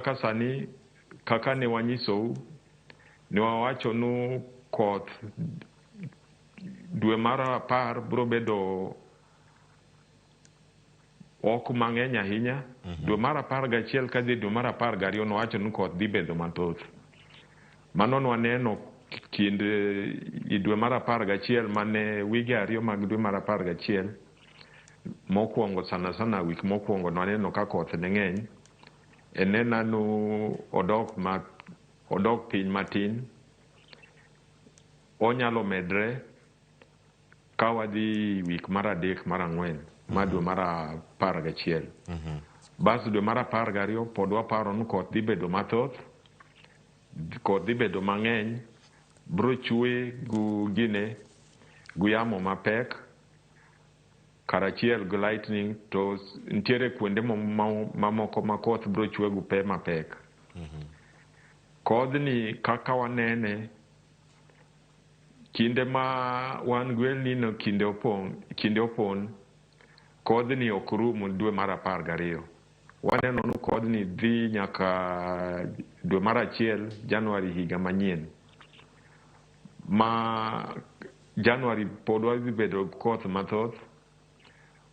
Kaka sani, kaka ne wanyisou, ne wawacho nu koth dwe mar 10 biro bedo ok mang'eny ahinya. Dwe mar 11 kadhi dwe mar 12 nowacho ni koth dhi bedo mathoth. Mano nwaneno kind i dwe mar 11 mane wige 2 mag dwe mar 11 mokwongo, sana sana wik mokwongo nwaneno ka koth ne ng'eny. E nena nu odok piny matin, onyalo medre ka wadhi wik mar 3 mar 4 ma dwe mar 11. Bas dwe mar 12 pod waparo ni koth dhi bedo mathoth, koth dhi bedo mang'eny, bro chwe gu gine gu yamo mapek karachiel gi lightning, to nitiere kuonde mamoko ma koth bro chwe gu pe mapek. Kodhni kaka wanene kinde ma wan gi El Nino, kinde opong', kinde opon, kodhni ok rum dwe mar 12. Waneno ni kodhni dhi nyaka dwe mar 1 January higa manyien. Ma January pod wadhi bedo koth mathoth.